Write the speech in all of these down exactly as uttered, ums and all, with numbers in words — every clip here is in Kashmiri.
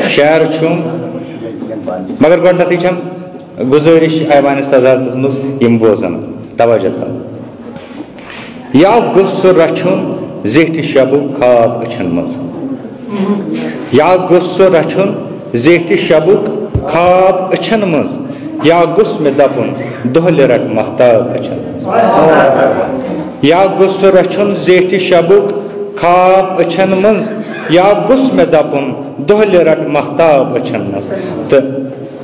شعر چھُم، مگر گۄڈٕنیتھٕے چھم گُزٲرِش ایوانِ صدارتس منٛز یِم بوزن توجہ کرن۔ یا گوٚژھ سُہ رچھُن زیٹھِ شبُک خواب أچھن منٛز، یا گوٚژھ سُہ رچھُن زیٹھِ شبُک خواب أچھن منٛز، یا گوٚژھ مےٚ دپُن دۄہلہِ رٹ مہتاب أچھن منٛز۔ یا گوٚژھ سُہ رچھُن زیٹھِ شبُک خواب أچھن منٛز، یا گوٚژھ مےٚ دپُن دۄہلہِ رٹ مہتاب أچھن منٛز۔ تہٕ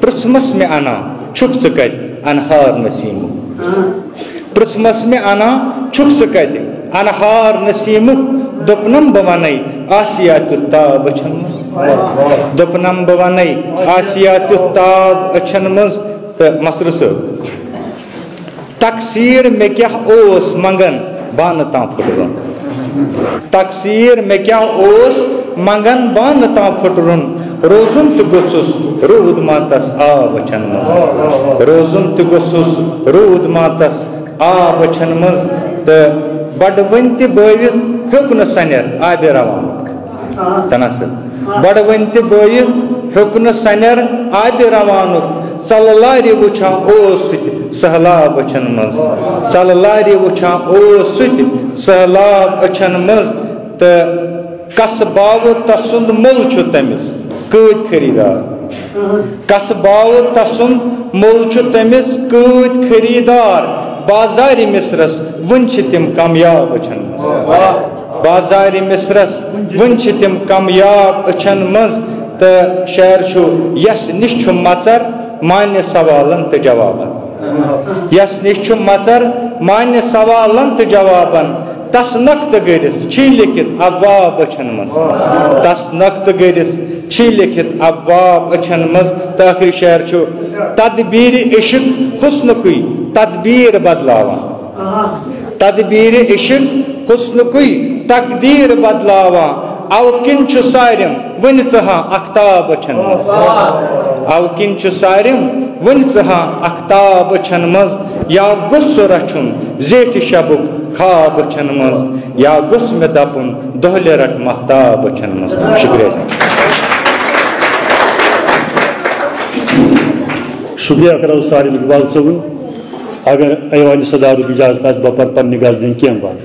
پرژھمس مےٚ انا چھُکھ ژٕ کتہِ انہار نسیمُک؟ پرژھمس مےٚ انا چھُکھ ژٕ کتہِ انہار نسیمُک؟ دوٚپنم بہٕ ونے آسیا تیُتھ تاب أچھن منٛز۔ دوٚپنم بہٕ ونے آسیا تیُتھ تاب أچھن منٛز۔ تہٕ مصرٕ صٲب، تقصیر مےٚ کیٛاہ اوس منٛگن بانہٕ تام پھُٹرُن؟ تقصیر مےٚ کیٛاہ اوس منٛگن بانہٕ تام پھُٹرُن؟ روزُن تہِ گوٚژھُس روٗد ماتس آب أچھن منٛز، روزُن تہِ گوٚژھُس روٗد ماتس آب أچھن منٛز۔ تہٕ بڑوٕنۍ تہِ بٲوِتھ ہیوٚک نہٕ سنیر آبِ روان۔ تناسب۔ بڑوٕنۍ تہِ بٲیِتھ ہیوٚک نہٕ سنیر آبِ روانُک۔ ژلہٕ لارِ وٕچھان اوس سُہ تہِ سہلاب أچھن منٛز۔ ژلہٕ لارِ وٕچھان اوس سُہ تہِ سہلاب أچھن منٛز۔ تہٕ کس باوٕ تسُنٛد مۄل چھُ تٔمِس کۭتۍ خریٖدار؟ کس باوٕ تسُنٛد مۄل چھُ تٔمِس کۭتۍ خریٖدار؟ بازارِ مصرس وُنہِ چھِ تِم کامیاب أچھن منٛز۔ بازارِ مصرس وُنہِ چھِ تِم کامیاب أچھن منٛز۔ تہٕ شعر چھُ، یس نِش چھُ مژر مانہِ سوالن تہٕ جوابن۔ یس نِش چھُ مژر مانہِ سوالن تہٕ جوابن۔ تس نقطہٕ گٔرِتھ چھی لیکھِتھ ابواب أچھن منٛز۔ تس نقطہٕ گٔرِتھ چھی لیکھِتھ ابواب أچھن منٛز۔ تہٕ ٲخری شعر چھُ، تدبیرِ عشق حسنُکُے تدبیر بدلاوان۔ تدبیرِ عشق حسنُکُے تقدیر بدلاوان۔ او کِنۍ چھُ سارم وُنہِ ژٕ ہاں اختاب أچھن منٛز۔ او کِنۍ چھُ سارم وُنہِ ژٕ ہاں اختاب أچھن منٛز۔ یا گوٚژھ سُہ رچھُن زیٹھِ شبُک خواب أچھن منٛز، یا گوٚژھ مےٚ دپُن دۄہلہِ رٹ مہتاب أچھن منٛز۔ شکریہ۔ شکریہ کرو سارم اقبال صٲبُن۔ اگر ایوانِ صدارُک اجازت آسہِ، بہٕ پرٕ پننہِ غزلہِ ہٕنٛدۍ کینٛہہ بند۔